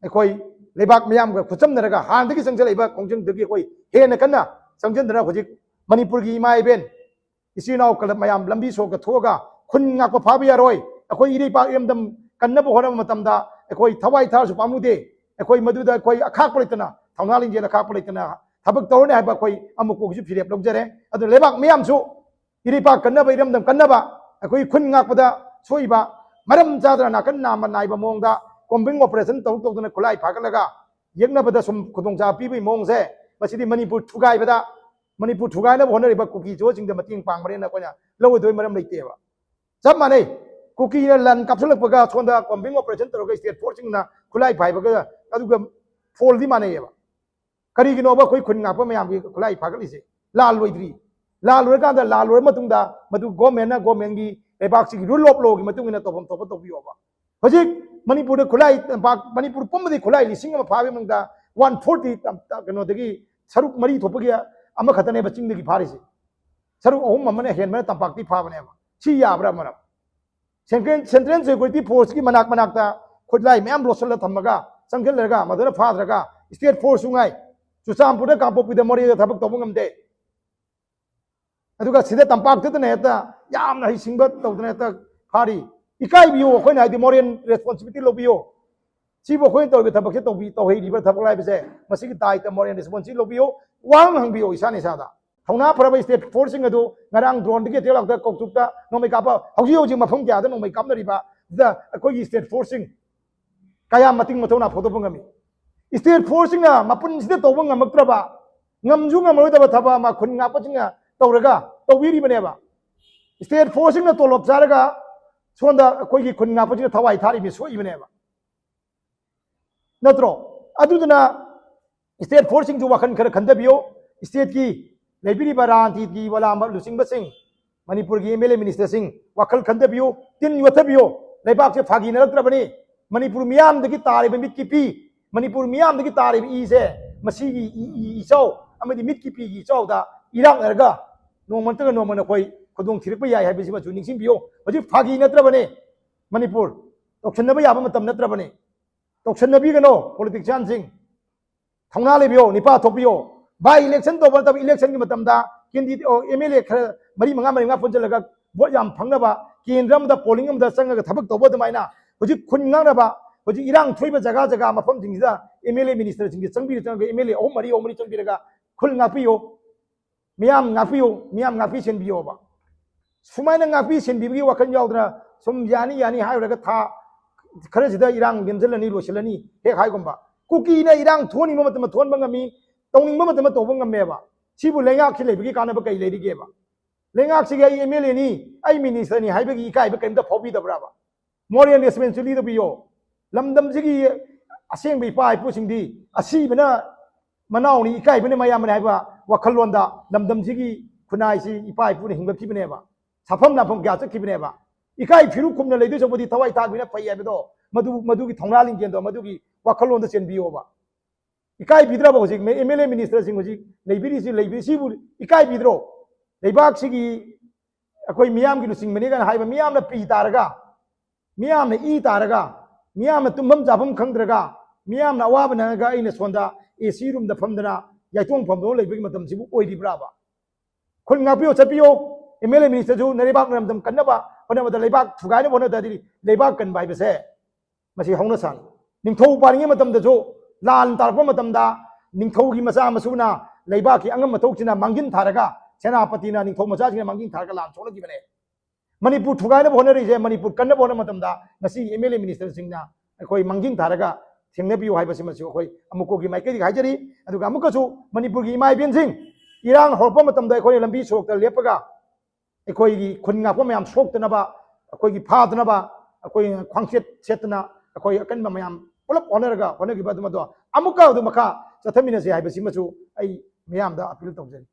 ꯑꯩꯈꯣꯏ ꯂꯩꯕꯥꯛ ꯃꯤꯌꯥꯝꯒ ꯈꯨꯠꯆꯝꯅꯔꯒ ꯍꯥꯟꯅꯗꯒꯤ ꯆꯪꯁꯤꯜꯂꯛꯏꯕ ꯈꯣꯡꯖꯪꯗꯒꯤ ꯑꯩꯈꯣꯏ ꯍꯦꯟꯅ ꯀꯟꯅ ꯆꯪꯁꯤꯟꯗꯅ ꯍꯧꯖꯤꯛ ꯃꯅꯤꯄꯨꯔꯒꯤ ꯏꯃꯥ ꯏꯕꯦꯟ ꯏꯆꯤꯜ ꯏꯅꯥꯎ ꯀꯂꯕ ꯃꯌꯥꯝ ꯂꯝꯕꯤ ꯁꯣꯔꯣꯛꯇ ꯊꯣꯛꯑꯒ ꯈꯨꯟ ꯉꯥꯛꯄ ꯐꯥꯕ ꯌꯥꯔꯣꯏ꯫ ꯑꯩꯈꯣꯏ ꯏꯔꯩꯄꯥꯛ ꯏꯔꯝꯗꯝ ꯀꯟꯅꯕ ꯍꯣꯠꯅꯕ ꯃꯇꯝꯗ ꯑꯩꯈꯣꯏ ꯊꯋꯥꯏ ꯊꯥꯔꯁꯨ ꯄꯥꯝꯃꯨꯗꯦ꯫ ꯑꯩꯈꯣꯏ ꯃꯗꯨꯗ ꯑꯩꯈꯣꯏ ꯑꯈꯥꯛꯄ ꯂꯩꯇꯅ, ꯊꯧꯅꯥ ꯂꯤꯡꯖꯦꯜ ꯑꯈꯥꯛꯄ ꯂꯩꯇꯅ ꯊꯕꯛ ꯇꯧꯔꯅꯤ ꯍꯥꯏꯕ ꯑꯩꯈꯣꯏ ꯑꯃꯨꯛꯀꯁꯨ ꯐꯤꯔꯦꯞ ꯂꯧꯖꯔꯦ꯫ ꯑꯗꯨꯅ ꯂꯩꯕꯥꯛ ꯃꯤꯌꯥꯝꯁꯨ ꯏꯔꯩꯄꯥꯛ ꯀꯟꯅꯕ, ꯏꯔꯝꯗꯝ ꯀꯟꯅꯕ, ꯑꯩꯈꯣꯏ ꯈꯨꯟ ꯉꯥꯛꯄꯗ ꯁꯣꯛꯏꯕ ꯃꯔꯝ ꯆꯥꯗꯅ ꯅꯥꯀꯟ ꯅꯥꯝꯃ ꯅꯥꯏꯕ ꯃꯑꯣꯡꯗ ꯀꯣꯝꯕꯤꯡ ꯑꯣꯄꯔꯦꯁꯟ ꯇꯧ ꯇꯧꯗꯅ ꯈꯨꯠꯂꯥꯏ ꯐꯥꯒꯠꯂꯒ ꯌꯦꯛꯅꯕꯗ ꯁꯨꯝ ꯈꯨꯗꯣꯡꯆꯥꯕ ꯄꯤꯕꯒꯤ ꯃꯑꯣꯡꯁꯦ, ꯃꯁꯤꯗꯤ ꯃꯅꯤꯄꯨꯔ ꯊꯨꯒꯥꯏꯕꯗ, ꯃꯅꯤꯄꯨꯔ ꯊꯨꯒꯥꯏꯅꯕ ꯍꯣꯠꯅꯔꯤꯕ ꯀꯨꯀꯤ ꯖꯣꯁꯤꯡꯗ ꯃꯇꯦꯡ ꯄꯥꯡꯕꯅꯦꯅ ꯑꯩꯈꯣꯏꯅ ꯂꯧꯔꯣꯏꯗꯕꯒꯤ ꯃꯔꯝ ꯂꯩꯇꯦꯕ꯫ ꯆꯞ ꯃꯥꯟꯅꯩ꯫ ꯀꯨꯀꯤꯅ ꯂꯥꯟ ꯀꯥꯞꯁꯤꯜꯂꯛꯄꯒ ꯁꯣꯝꯗ ꯀꯣꯝꯕꯤꯡ ꯑꯣꯄꯔꯦꯁꯟ ꯇꯧꯔꯒ ꯁ꯭ꯇꯦꯠ ꯐꯣꯔꯁꯁꯤꯡꯅ ꯈꯨꯠꯂꯥꯏ ꯐꯥꯏꯕꯒ ꯑꯗꯨꯒ ꯐꯣꯜꯗꯤ ꯃꯥꯟꯅꯩꯌꯦꯕ꯫ ꯀꯔꯤꯒꯤꯅꯣꯕ ꯑꯩꯈꯣꯏ ꯈꯨꯟ ꯉꯥꯛꯄ ꯃꯌꯥꯝꯒꯤ ꯈꯨꯠꯂꯥꯏ ꯐꯥꯒꯠꯂꯤꯁꯦ? ꯂꯥꯜ ꯂꯣꯏꯗ꯭ꯔꯤ꯫ ꯂꯥꯜ ꯂꯣꯏꯔꯀꯥꯟꯗ, ꯂꯥꯜ ꯂꯣꯏꯔ ꯃꯇꯨꯡꯗ ꯃꯗꯨ ꯒꯣꯔꯃꯦꯟꯅ, ꯒꯣꯔꯃꯦꯟꯒꯤ ꯂꯩꯕꯥꯛꯁꯤꯒꯤ ꯔꯨꯜ ꯑꯣꯐ ꯂꯣꯒꯤ ꯃꯇꯨꯡ ꯏꯟꯅ ꯇꯧꯐꯝ ꯊꯣꯛꯄ ꯇꯧꯕꯤꯌꯣꯕ꯫ ꯍꯧꯖꯤꯛ ꯃꯅꯤꯄꯨꯔꯗ ꯈꯨꯠꯂꯥꯏ ꯇꯝꯄꯥꯛ, ꯃꯅꯤꯄꯨꯔ ꯄꯨꯝꯕꯗꯤ ꯈꯨꯠꯂꯥꯏ ꯂꯤꯁꯤꯡ ꯑꯃ ꯐꯥꯕꯒꯤ ꯃꯅꯨꯡꯗ ꯋꯥꯟ ꯐꯣꯔꯇꯤ ꯀꯩꯅꯣꯗꯒꯤ ꯁꯔꯨꯛ ꯃꯔꯤ ꯊꯣꯛꯄꯒꯤ ꯑꯃꯈꯛꯇꯅꯦꯕ ꯆꯤꯡꯗꯒꯤ ꯐꯥꯔꯤꯁꯦ꯫ ꯁꯔꯨꯛ ꯑꯍꯨꯝ ꯑꯃꯅ ꯍꯦꯟꯕꯅ ꯇꯝꯄꯥꯛꯇꯤ ꯐꯥꯕꯅꯦꯕ꯫ ꯁꯤ ꯌꯥꯕ꯭ꯔꯥ ꯃꯔꯝ? ꯁꯦꯟꯇ꯭ꯔꯦꯜ ꯁꯦꯟꯇ꯭ꯔꯦꯜ ꯁꯦꯀ꯭ꯌꯨꯔꯤꯇꯤ ꯐꯣꯔꯁꯀꯤ ꯃꯅꯥꯛ ꯃꯅꯥꯛꯇ ꯈꯨꯠꯂꯥꯏ ꯃꯌꯥꯝ ꯂꯣꯠꯁꯤꯜꯂ ꯊꯝꯃꯒ ꯆꯪꯁꯤꯜꯂꯔꯒ ꯃꯗꯨꯅ ꯐꯥꯗ꯭ꯔꯒ ꯁ꯭ꯇꯦꯠ ꯐꯣꯔꯁꯁꯨ ꯉꯥꯏ ꯆꯨꯔꯆꯥꯟꯄꯨꯔꯗ ꯀꯥꯡꯄꯣꯛꯄꯤꯗ ꯃꯣꯔꯦꯗ ꯊꯕꯛ ꯇꯧꯕ ꯉꯝꯗꯦ꯫ ꯑꯗꯨꯒ ꯁꯤꯗ ꯇꯝꯄꯥꯛꯇꯗꯅ ꯍꯦꯛꯇ ꯌꯥꯝꯅ ꯍꯩꯁꯤꯡꯕ ꯇꯧꯗꯅ ꯍꯦꯛꯇ ꯐꯥꯔꯤ꯫ ꯏꯀꯥꯏꯕꯤꯌꯨ, ꯑꯩꯈꯣꯏꯅ ꯍꯥꯏꯗꯤ ꯃꯣꯔꯦꯜ ꯔꯦꯁꯄꯣꯟꯁꯤꯕꯤꯂꯤꯇꯤ ꯂꯧꯕꯤꯌꯨ꯫ ꯁꯤꯕꯨ ꯑꯩꯈꯣꯏꯅ ꯇꯧꯔꯤꯕ ꯊꯕꯛꯁꯦ ꯇꯧꯕꯤ ꯇꯧꯍꯩꯔꯤꯕ ꯊꯕꯛ ꯍꯥꯏꯕꯁꯦ ꯃꯁꯤꯒꯤ ꯗꯥꯏꯇ ꯃꯣꯔꯦꯜ ꯔꯦꯁꯄꯣꯟꯁꯤꯕꯤꯂꯤꯇꯤ ꯂꯧꯕꯤꯌꯨ꯫ ꯋꯥꯍꯪ ꯍꯪꯕꯤꯌꯨ ꯏꯁꯥꯅ ꯏꯁꯥꯗ꯫ ꯊꯧꯅꯥ ꯐꯔꯕ ꯁ꯭ꯇꯦꯠ ꯐꯣꯔꯁꯁꯤꯡ ꯑꯗꯨ ꯉꯔꯥꯡ ꯗ꯭ꯔꯣꯟꯗꯒꯤ ꯑꯦꯇꯦꯛ ꯂꯥꯛꯇ ꯀꯧꯇꯨꯛꯇ ꯅꯣꯡꯃꯩ ꯀꯥꯞꯄ ꯍꯧꯖꯤꯛ ꯍꯧꯖꯤꯛ ꯃꯐꯝ ꯀꯌꯥꯗ ꯅꯣꯡꯃꯩ ꯀꯥꯞꯅꯔꯤꯕ ꯗ ꯑꯩꯈꯣꯏꯒꯤ ꯁ꯭ꯇꯦꯠ ꯐꯣꯔꯁꯁꯤꯡ ꯀꯌꯥ ꯃꯇꯤꯛ ꯃꯊꯧꯅꯥ ꯐꯣꯡꯗꯣꯛꯄ ꯉꯝꯃꯤ? ꯁ꯭ꯇꯦꯠ ꯐꯣꯔꯁꯁꯤꯡꯅ ꯃꯄꯨꯟꯁꯤꯗ ꯇꯧꯕ ꯉꯝꯃꯛꯇ꯭ꯔꯕ, ꯉꯝꯁꯨ ꯉꯝꯃꯔꯣꯏꯗꯕ ꯊꯕꯛ ꯑꯃ ꯈꯨꯟ ꯉꯥꯛꯄꯁꯤꯡꯅ ꯇꯧꯔꯒ ꯇꯧꯕꯤꯔꯤꯕꯅꯦꯕ꯫ ꯁ꯭ꯇꯦꯠ ꯐꯣꯔꯁꯁꯤꯡꯅ ꯇꯣꯂꯣꯞ ꯆꯥꯔꯒ ꯁꯣꯝꯗ ꯑꯩꯈꯣꯏꯒꯤ ꯈꯨꯟ ꯉꯥꯛꯄꯁꯤꯡꯅ ꯊꯋꯥꯏ ꯊꯥꯔꯤꯕ ꯁꯣꯛꯏꯕꯅꯦꯕ꯫ ꯅꯠꯇ꯭ꯔꯣ? ꯑꯗꯨꯗꯨꯅ ꯁ꯭ꯇꯦꯠ ꯐꯣꯔꯁꯁꯤꯡꯁꯨ ꯋꯥꯈꯜ ꯈꯔ ꯈꯟꯊꯕꯤꯌꯨ꯫ ꯁ꯭ꯇꯦꯠꯀꯤ ꯂꯩꯕꯤꯔꯤꯕ ꯔꯥꯖꯅꯤꯇꯤꯒꯤ ꯋꯥꯂꯥ ꯂꯨꯆꯤꯡꯕꯁꯤꯡ, ꯃꯅꯤꯄꯨꯔꯒꯤ ꯑꯦꯝ ꯑꯦꯜ ꯑꯦ ꯃꯤꯅꯤꯁꯇꯔꯁꯤꯡ ꯋꯥꯈꯜ ꯈꯟꯊꯕꯤꯌꯨ꯫ ꯇꯤꯟ ꯌꯣꯠꯊꯕꯤꯌꯨ꯫ ꯂꯩꯕꯥꯛꯁꯦ ꯐꯥꯒꯤꯅꯔꯛꯇ꯭ꯔꯕꯅꯤ꯫ ꯃꯅꯤꯄꯨꯔ ꯃꯤꯌꯥꯝꯗꯒꯤ ꯇꯥꯔꯤꯕ ꯃꯤꯠꯀꯤ ꯄꯤ, ꯃꯅꯤꯄꯨꯔ ꯃꯤꯌꯥꯝꯗꯒꯤ ꯇꯥꯔꯤꯕ ꯏꯁꯦ ꯃꯁꯤꯒꯤ ꯏ, ꯏ, ꯏꯆꯥꯎ ꯑꯃꯗꯤ ꯃꯤꯠꯀꯤ ꯄꯤꯒꯤ ꯏꯆꯥꯎꯗ ꯏꯔꯥꯛꯅꯔꯒ ꯅꯣꯡꯃ ꯅꯠꯇ꯭ꯔꯒ ꯅꯣꯡꯃ ꯅꯈꯣꯏ ꯈꯨꯗꯣꯡ ꯊꯤꯔꯛꯄ ꯌꯥꯏ ꯍꯥꯏꯕꯁꯤꯃꯁꯨ ꯅꯤꯡꯁꯤꯡꯕꯤꯌꯨ꯫ ꯍꯧꯖꯤꯛ ꯐꯥꯒꯤ ꯅꯠꯇ꯭ꯔꯕꯅꯤ꯫ ꯃꯅꯤꯄꯨꯔ ꯇꯧꯁꯟꯅꯕ ꯌꯥꯕ ꯃꯇꯝ ꯅꯠꯇ꯭ꯔꯕꯅꯤ꯫ ꯇꯧꯁꯟꯅꯕꯤꯒꯅꯣ ꯄꯣꯂꯤꯇꯤꯛꯁꯤꯌꯥꯟꯁꯤꯡ꯫ ꯊꯧꯅꯥ ꯂꯩꯕꯤꯌꯣ, ꯅꯤꯄꯥ ꯊꯣꯛꯄꯤꯌꯣ꯫ ꯕꯥꯏ ꯏꯂꯦꯛꯁꯟ ꯇꯧꯕ ꯅꯠꯇꯕ ꯏꯂꯦꯛꯁꯟꯒꯤ ꯃꯇꯝꯗ ꯀꯦꯟꯗꯤꯗꯦꯠ, ꯑꯦꯝ ꯑꯦꯜ ꯑꯦ ꯈꯔ ꯃꯔꯤ ꯃꯉꯥ, ꯃꯔꯤ ꯃꯉꯥ ꯄꯨꯟꯁꯤꯜꯂꯒ ꯚꯣꯠ ꯌꯥꯝ ꯐꯪꯅꯕ ꯀꯦꯟꯗ꯭ꯔ ꯑꯃꯗ, ꯄꯣꯂꯤꯡ ꯑꯃꯗ ꯆꯪꯉꯒ ꯊꯕꯛ ꯇꯧꯕ ꯑꯗꯨꯃꯥꯏꯅ ꯍꯧꯖꯤꯛ ꯈꯨꯟ ꯉꯥꯛꯅꯕ, ꯍꯧꯖꯤꯛ ꯏꯔꯥꯡ ꯊꯣꯛꯏꯕ ꯖꯒꯥ ꯖꯒꯥ ꯃꯐꯝꯁꯤꯡꯁꯤꯗ ꯑꯦꯝ ꯑꯦꯜ ꯑꯦ ꯃꯤꯅꯤꯁꯇꯔꯁꯤꯡꯁꯦ ꯆꯪꯕꯤꯔ ꯆꯪꯉꯒ ꯑꯦꯝ ꯑꯦꯜ ꯑꯦ ꯑꯍꯨꯝ ꯃꯔꯤ, ꯑꯍꯨꯝ ꯃꯔꯤ ꯆꯪꯕꯤꯔꯒ ꯈꯨꯜ ꯉꯥꯛꯄꯤꯌꯨ, ꯃꯤꯌꯥꯝ ꯉꯥꯛꯄꯤꯌꯨ, ꯃꯤꯌꯥꯝ ꯉꯥꯛꯄꯤ ꯁꯦꯟꯕꯤꯌꯣꯕ꯫ ꯁꯨꯃꯥꯏꯅ ꯉꯥꯛꯄꯤ ꯁꯦꯟꯕꯤꯕꯒꯤ ꯋꯥꯈꯜ ꯌꯥꯎꯗꯅ ꯁꯨꯝ ꯌꯥꯅꯤ ꯌꯥꯅꯤ ꯍꯥꯏꯔꯨꯔꯒ ꯊꯥ ꯈꯔꯁꯤꯗ ꯏꯔꯥꯡ ꯅꯦꯝꯁꯤꯜꯂꯅꯤ, ꯂꯣꯏꯁꯤꯜꯂꯅꯤ ꯍꯦꯛ ꯍꯥꯏꯒꯨꯝꯕ꯫ ꯀꯨꯀꯤꯅ ꯏꯔꯥꯡ ꯊꯣꯛꯍꯟꯅꯤꯡꯕ ꯃꯇꯝꯗ ꯊꯣꯛꯍꯟꯕ ꯉꯝꯃꯤ, ꯇꯧꯅꯤꯡꯕ ꯃꯇꯝꯗ ꯇꯧꯕ ꯉꯝꯃꯦꯕ꯫ ꯁꯤꯕꯨ ꯂꯩꯉꯥꯛꯁꯤ ꯂꯩꯕꯒꯤ ꯀꯥꯟꯅꯕ ꯀꯩ ꯂꯩꯔꯤꯒꯦꯕ? ꯂꯩꯉꯥꯛꯁꯤꯒꯤ ꯑꯩ ꯑꯦꯝ ꯑꯦꯜ ꯑꯦꯅꯤ, ꯑꯩ ꯃꯤꯅꯤꯁꯇꯔꯅꯤ ꯍꯥꯏꯕꯒꯤ ꯏꯀꯥꯏꯕ ꯀꯔꯤꯝꯇ ꯐꯥꯎꯕꯤꯗꯕ꯭ꯔꯕ? ꯃꯣꯔꯦꯜ ꯔꯦꯁꯄꯣꯟꯁꯤꯕꯤꯂꯤꯇꯤ ꯇꯧꯕꯤꯌꯣ꯫ ꯂꯝꯗꯝꯁꯤꯒꯤ ꯑꯁꯦꯡꯕ ꯏꯄꯥ ꯏꯄꯨꯁꯤꯡꯗꯤ ꯑꯁꯤꯕꯅ ꯃꯅꯥꯎꯅꯤ, ꯏꯀꯥꯏꯕꯅ ꯃꯌꯥꯝꯕꯅꯤ ꯍꯥꯏꯕ ꯋꯥꯈꯜꯂꯣꯟꯗ ꯂꯝꯗꯝꯁꯤꯒꯤ ꯈꯨꯟꯅꯥꯏꯁꯤ ꯏꯄꯥ ꯏꯄꯨꯅ ꯍꯤꯡꯒꯠꯈꯤꯕꯅꯦꯕ꯫ ꯁꯥꯐꯝ ꯂꯥꯟꯐꯝ ꯀꯌꯥ ꯆꯠꯈꯤꯕꯅꯦꯕ꯫ ꯏꯀꯥꯏ ꯐꯤꯔꯨꯛ ꯈꯨꯝꯅ ꯂꯩꯗꯣꯏ ꯁꯔꯨꯛꯄꯨꯗꯤ ꯊꯋꯥꯏ ꯊꯥꯛꯄꯅ ꯐꯩ ꯍꯥꯏꯕꯗꯣ, ꯃꯗꯨ, ꯃꯗꯨꯒꯤ ꯊꯧꯅꯥ ꯂꯤꯡꯖꯦꯜꯗꯣ, ꯃꯗꯨꯒꯤ ꯋꯥꯈꯜꯂꯣꯟꯗ ꯆꯦꯟꯕꯤꯌꯣꯕ꯫ ꯏꯀꯥꯏꯕꯤꯗ꯭ꯔꯕ ꯍꯧꯖꯤꯛ ꯑꯦꯝ ꯑꯦꯜ ꯑꯦ ꯃꯤꯅꯤꯁꯇꯔꯁꯤꯡ ꯍꯧꯖꯤꯛ ꯂꯩꯕꯤꯔꯤꯁꯤ, ꯂꯩꯕꯤꯔꯤꯁꯤꯕꯨ ꯏꯀꯥꯏꯕꯤꯗ꯭ꯔꯣ? ꯂꯩꯕꯥꯛꯁꯤꯒꯤ ꯑꯩꯈꯣꯏ ꯃꯤꯌꯥꯝꯒꯤ ꯂꯨꯆꯤꯡꯕꯅꯤ ꯀꯥꯏꯅ ꯍꯥꯏꯕ ꯃꯤꯌꯥꯝꯅ ꯄꯤ ꯇꯥꯔꯒ, ꯃꯤꯌꯥꯝꯅ ꯏ ꯇꯥꯔꯒ, ꯃꯤꯌꯥꯝꯅ ꯇꯨꯝꯐꯝ ꯆꯥꯐꯝ ꯈꯪꯗ꯭ꯔꯒ, ꯃꯤꯌꯥꯝꯅ ꯑꯋꯥꯕ ꯅꯪꯉꯒ ꯑꯩꯅ ꯁꯣꯝꯗ ꯑꯦ ꯁꯤ ꯔꯨꯝꯗ ꯐꯝꯗꯅ ꯌꯥꯏꯇꯣꯡ ꯐꯝꯗꯅ ꯂꯩꯕꯒꯤ ꯃꯇꯝꯁꯤꯕꯨ ꯑꯣꯏꯔꯤꯕ꯭ꯔꯥꯕ? ꯈꯨꯟ ꯉꯥꯛꯄꯤꯌꯣ, ꯆꯠꯄꯤꯌꯣ꯫ ꯑꯦꯝ ꯑꯦꯜ ꯑꯦ ꯃꯤꯅꯤꯁꯇꯔꯁꯨ ꯅꯔꯩꯕꯥꯛ ꯅꯔꯝꯗꯝ ꯀꯟꯅꯕ ꯍꯣꯠꯅꯕꯗ, ꯂꯩꯕꯥꯛ ꯊꯨꯒꯥꯏꯅꯕ ꯍꯣꯠꯅꯗ꯭ꯔꯗꯤ ꯂꯩꯕꯥꯛ ꯀꯟꯕ ꯍꯥꯏꯕꯁꯦ ꯃꯁꯤ ꯍꯧꯅ ꯁꯥꯅꯤ꯫ ꯅꯤꯡꯊꯧ ꯄꯥꯜꯂꯤꯉꯩ ꯃꯇꯝꯗꯁꯨ ꯂꯥꯟ ꯇꯥꯔꯛꯄ ꯃꯇꯝꯗ ꯅꯤꯡꯊꯧꯒꯤ ꯃꯆꯥ ꯃꯁꯨꯅ ꯂꯩꯕꯥꯛꯀꯤ ꯑꯉꯝ ꯑꯊꯧꯁꯤꯡꯅ ꯃꯥꯡꯖꯤꯟ ꯊꯥꯔꯒ, ꯁꯦꯅꯥꯄꯇꯤꯅ ꯅꯤꯡꯊꯧ ꯃꯆꯥꯁꯤꯡꯅ ꯃꯥꯡꯖꯤꯟ ꯊꯥꯔꯒ ꯂꯥꯟ ꯁꯣꯛꯅꯈꯤꯕꯅꯦ꯫ ꯃꯅꯤꯄꯨꯔ ꯊꯨꯒꯥꯏꯅꯕ ꯍꯣꯠꯅꯔꯤꯁꯦ, ꯃꯅꯤꯄꯨꯔ ꯀꯟꯅꯕ ꯍꯣꯠꯅꯕ ꯃꯇꯝꯗ ꯉꯁꯤ ꯑꯦꯝ ꯑꯦꯜ ꯑꯦ ꯃꯤꯅꯤꯁꯇꯔꯁꯤꯡꯅ ꯑꯩꯈꯣꯏ ꯃꯥꯡꯖꯤꯟ ꯊꯥꯔꯒ ꯊꯦꯡꯅꯕꯤꯌꯨ ꯍꯥꯏꯕꯁꯤꯃꯁꯨ ꯑꯩꯈꯣꯏ ꯑꯃꯨꯛꯀꯣꯒꯤ ꯃꯥꯏꯀꯩꯗꯒꯤ ꯍꯥꯏꯖꯔꯤ꯫ ꯑꯗꯨꯒ ꯑꯃꯨꯛꯀꯁꯨ ꯃꯅꯤꯄꯨꯔꯒꯤ ꯏꯃꯥ ꯏꯕꯦꯟꯁꯤꯡ, ꯏꯔꯥꯡ ꯍꯧꯔꯛꯄ ꯃꯇꯝꯗ ꯑꯩꯈꯣꯏꯅ ꯂꯝꯕꯤ ꯁꯣꯔꯣꯛꯇ ꯂꯦꯞꯄꯒ ꯑꯩꯈꯣꯏꯒꯤ ꯈꯨꯟ ꯉꯥꯛꯄ ꯃꯌꯥꯝ ꯁꯣꯛꯇꯅꯕ, ꯑꯩꯈꯣꯏꯒꯤ ꯐꯥꯗꯅꯕ, ꯑꯩꯈꯣꯏ ꯈ꯭ꯋꯥꯡꯆꯦꯠ ꯁꯦꯠꯇꯅ ꯑꯩꯈꯣꯏ ꯑꯀꯟꯕ ꯃꯌꯥꯝ ꯄꯨꯂꯞ ꯍꯣꯠꯅꯔꯒ ꯍꯣꯠꯅꯈꯤꯕ ꯑꯗꯨꯃꯗꯣ ꯑꯃꯨꯛꯀ ꯑꯗꯨ ꯃꯈꯥ ꯆꯠꯊꯃꯤꯟꯅꯁꯤ ꯍꯥꯏꯕꯁꯤꯃꯁꯨ ꯑꯩ ꯃꯤꯌꯥꯝꯗ ꯑꯄꯤꯜ ꯇꯧꯖꯔꯤ꯫